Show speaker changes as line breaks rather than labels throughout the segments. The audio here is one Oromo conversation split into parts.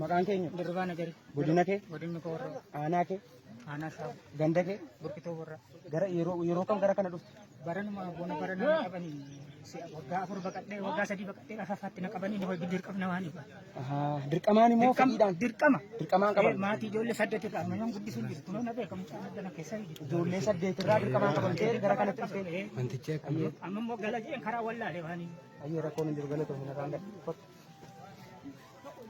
Maqaan keenya?
Dirribaa Nagarii.
Godina kee?
Godinni koo warra
Aanaa kee?
aanaa shaabu.
Ganda kee?
Burqitoo warra.
Gara yeroo yeroo kam gara kana dhufte?
Baranuma bona barana na qabanii waggaa 4 baqadhee waggaa 3 baqadhee afaffaatti na qabanii ni hojii dirqamna waan ifa.
Ahaa, Dirqamaan immoo fedhiidhaan?
Dirqama.
Dirqamaan qaban?
Maatii ijoollee 8 irraa amma yoon guddisuun jiru kunoo na beekamu caalaa gana keessa jiru.
Ijoollee 8 irraa dirqamaan qabamtee gara kanatti dhufte?
Wantichi akkuma
Amma immoo gala jeen karaa wallaalee waan
Ayyee rakkoon hin jiru galatoomi nagaan gad. Kottu.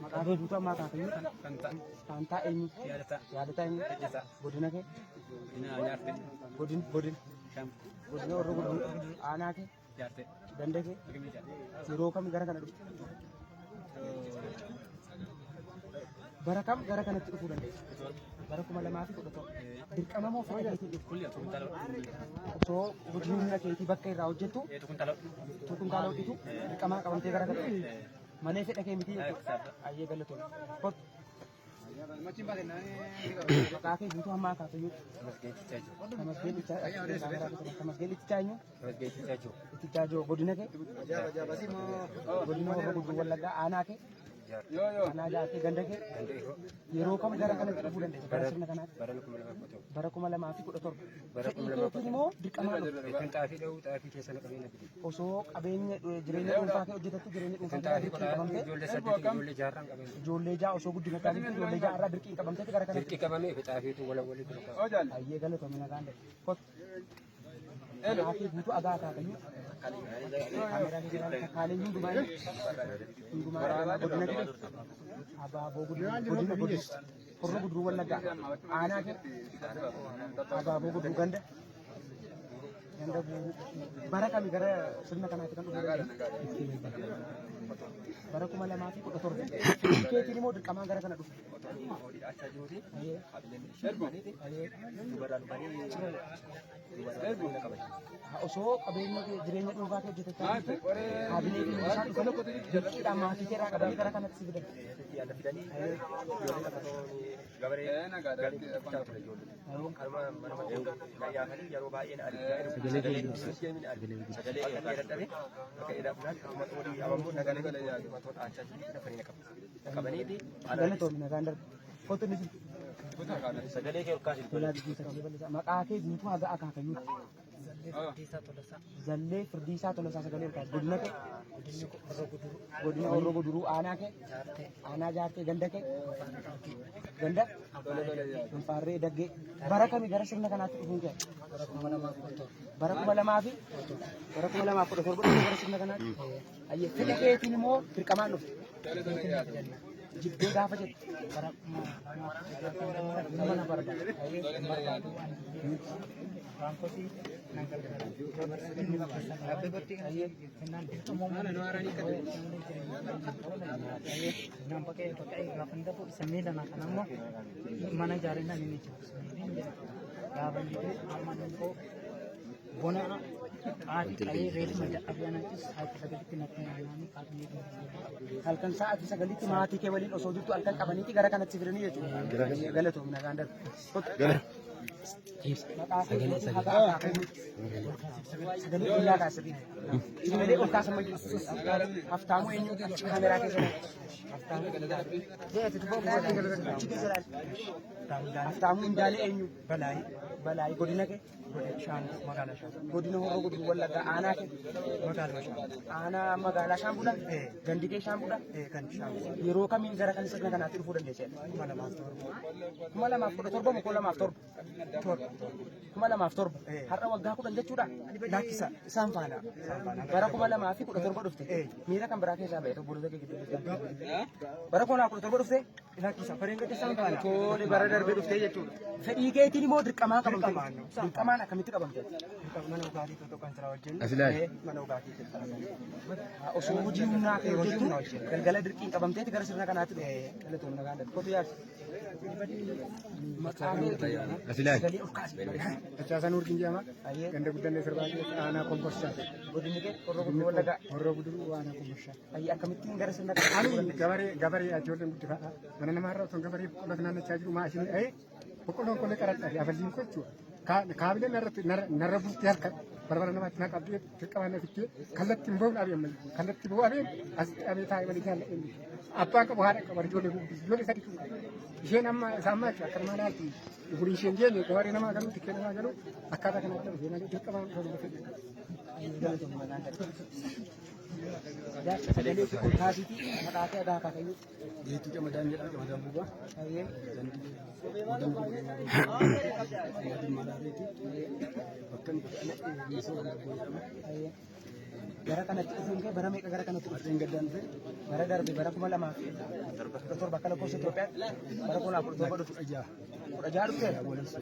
Maqaa kee guutuu ammaa kaakayyuu?
Fantaa.
Faantaa eenyu?
Yaadataa.
Yaadataa eenyu?
Hojjetaa.
Godina kee?
Godina Jaartee.
Godin godin.
Shaambuu.
Godina warra godin. Aanaa kee?
Jaartee.
Ganda kee?
Gimii Jaartee.
Yeroo kam gara kana dhufte? Bara kam gara kanatti dhufuu dandeessa? Bara 2017. Dirqama moo fedha keetiin dhufte?
Kulli otoo kuntaala
Osoo hojii humna keetii bakka irraa hojjettu
Eetu kuntaala
utuu kuntaala hojjetu dirqamaa qabamtee gara kana dhufte. Malee fedha kee miti jechuudha. Ayyee galatoomi. Kottu. Maqaa kee guutuu hamma akaakayyuutti.
Tamasgeen Tichaa jiru.
Tamasgeen Ittichaa Tamasgeen Ittichaa eenyu?
Tamasgeen Tichaa jiru.
Ittichaa jiru godina kee? Godina Horroo Guduruu Wallaggaa aanaa kee? Aanaa jaartee ganda kee?
Ganda Irroo.
Yeroo kam gara kanatti dhufuu dandeessa? Gara sirna kanaatti?
Bara 2017.
Bara 2017.
Bara
Fedhii keetiin immoo dirqamaa dhufte.
Kan xaafii dha'uu xaafii keessa naqamee na fide.
Osoo qabeenya jireenya dhuunfaa kee hojjetattu jireenya dhuunfaa
Kan
kee
xaafii
dirqiin
qotaa
qabamtee
ijoollee 8 ijoollee jaarraan qabame.
ijoollee 6 osoo guddifachaa jirtu ijoollee 6 irraa dirqiin qabamtee gara kanatti
Dirqii qabamee fi xaafiitu wala walii dura kaa'u.
Ayyee galatoomi nagaan dha. Kottu. Maqaa kee guutuu agaa akaakayyuu. Kaameeraa keessa ilaali. Kakkaalee hundumaa inni. Hundumaa godina kee. Abaaboo godina godina godina. Horroo Guduruu Wallaggaa. Aanaa kee. Abaaboo Guduruu ganda. Ganda guuruu. Bara kami gara sirna kanaatti kan dhufu? Bara 2017. Fedhii keetiin immoo dirqamaan gara kana dhufe. Osoo qabeenya kee jireenya dhuunfaa kee hojjetachaa jirtu kaabinee fi meeshaa dhufanii dirqiidhaan maatii kee irraa qabanii gara kanatti si fidan. Galatoomi nagaan darbi. Kottu inni jiru.
Sagalee kee ol kaasi.
Tolaa gidduu sagalee bal'isaa. Maqaa kee guutuu haga akaakayyuutti.
Zallee Firdiisaa Tolasaa.
Zallee Firdiisaa Tolasaa sagalee ol kaasi. Godina kee.
Godinni koo Horroo Guduruu.
Godina Horroo Guduruu aanaa kee.
Jaartee.
Aanaa Jaartee ganda kee. Ganda. Anfaarree Daggee. Bara kami gara sirna kanaatti dhufuun kee?
Bara 2017.
Bara 2017 dhufe gara sirna kanaatti. Ayyee fedha keetiin immoo dirqamaan dhufte. Jibbee gaafa jettu.
Bara 2007 mana barbaadu. Barbaadu waan abbaan kooti nan gargaara. Kennaan dirqama Naan baqee baqee gaafa hin dhabu isa miila naa kana immoo mana ijaarinaan inni jiru. Gaafa inni jiru amma inni koo bona xaafii qabee reefuma dadhabee anatti sa'aatii 9tti natti naanna'anii kaafnee
Halkan sa'aatii 9tti maatii kee waliin osoo jirtu halkan qabaniiti gara kanatti fidanii jechuudha. Galatoomi nagaan darbi. Maqaa kee guutuu haga akaakayyuutti. Sagalee ol kaasanii. Sagalee ol kaasan mayyuu. Haftaamuu eenyu achi kaameraa keessa ilaali. Achi keessa ilaali. Haftaamuu Indaalee eenyu?
Balaayii.
Balaayii godina kee?
Shaambuu magaalaa Shaambuu.
Godina Horroo Guduruu Wallaggaa aanaa kee?
Magaalaa Shaambuu.
Aanaa magaalaa Shaambuudha? Gandi kee Shaambuudha?
Gandi Shaambuu.
Yeroo kamiin gara kan sirna kanaatti dhufuu dandeesse?
2007.
2017 moo 2007? 2007. Har'a waggaa 10 jechuudha?
Lakkisa isaan faana. Isaan faana.
Bara 2017 dhufte. Miira kan biraa keessaa ba'e obboloota kee gidduu dhufte. Bara 2017 dhufte?
Lakkisa bareen gadda isaan faana.
Tole bara darbee dhuftee jechuudha. Fedhii keetiin immoo dirqamaan qabamte.
Dirqamaan.
Dirqamaan akkamitti qabamte?
Mana dhugaatii tokko kan jira wajjin.
As ilaali.
Mana dhugaatii keessa.
Osoo hojii humnaa kee hojjettu galgala dirqiin qabamteeti gara sirna kanaatti dhufte. Galatoom nagaan darbe. Kotu yaasi. Maqaa kee
As ilaali.
sagalee ol kaasi.
Dachaasaa Nuurdiin jedhama.
Ayyee.
Ganda guddannee sirbaa keessa aanaa Kombolchaa.
Godinni kee Horroo Guduruu Wallaggaa.
Horroo Guduruu aanaa Kombolchaa.
Ayyee akkamittiin gara sirna kanaatti dhufuu
Ani
dandeesse?
gabaree gabaree ijoolleen guddifadha. Mana namaarra otoo gabaree boqqolloo naannachaa jiru maashinii dha'ee boqqolloon qolee qaradhaa fi afalliin koo jechuudha. Kaabileen narratti narra bulti halkan. Balbala namaatti na qabdee dirqamaan na fiddee kallattiin hin ba'uun dhabee ammayyu. Kallattii ba'uu dhabeen asitti dhabee taa'ee malee jaalladheen jiru. Abbaan qabu haadha qabu ijoollee gurguddisu ijoollee sadi qabu. Isheen amma isaan maatti akka namaa laalti. Umurii isheen geenye gabaaree namaa galuu tikkee namaa galuu akkaataa kanatti dhufee malee dirqamaan dhufee malee.
Sagalee ol kaasiitii maqaa kee agaa akaakayyuu.
Geetuu Camadaan jedhama Camadaan Buubaa.
Hayyee.
Bakka inni itti misooma jedhama.
Hayyee. Gara kanatti dhufuun kee bara meeqa gara kanatti dhufte?
Warreen gaddaan dhufe
Bara darbe bara 2017 akka lakkoofsa Itoophiyaatti bara 2017 dhufte.
16.
16 dhufte?